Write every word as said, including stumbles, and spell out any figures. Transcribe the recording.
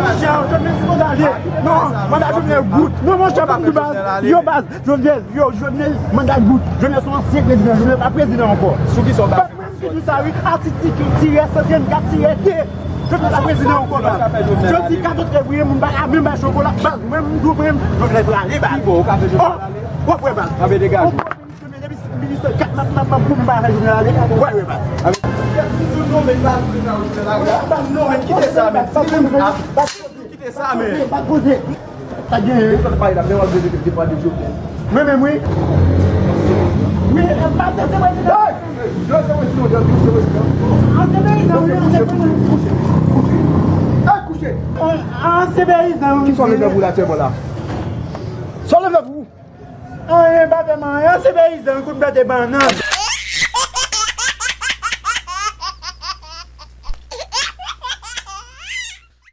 Jovenel sipoze ale. Non, manda Jovenel bout. Non, monchè, pa m di baz. Yo, baz, Jovenel, yo, Jovenel, manda l bout. Jovenel se yon ansyen prezidan. Jovenel pa prezidan ankò. Sou ki sa w baz? Mwen menm ki di sa, wi. Atik tirè san trannkat tirè de. Jovenel pa prezidan ankò, baz. Jodi katòz fevriye, moun pa ka menm bay chokola. Baz, mwen, m di w, mwen, Jovenel prale, baz. Ki bò, ou ka fè Jovenel ale? W ap wè, baz. Anben, degaje w. Kite sa, men. Kite sa, men. Sa gen. Mwen menm, wi. Wi, e pa se prezidan. Ansyen peyizan, wi, ansyen peyizan. Ansyen peyizan, wi. Ki sa w leve pou la, tèman la? Sa w leve pou? Anyen, pa fè m anyen. Ansyen peyizan, wi, kout bèt e bannann.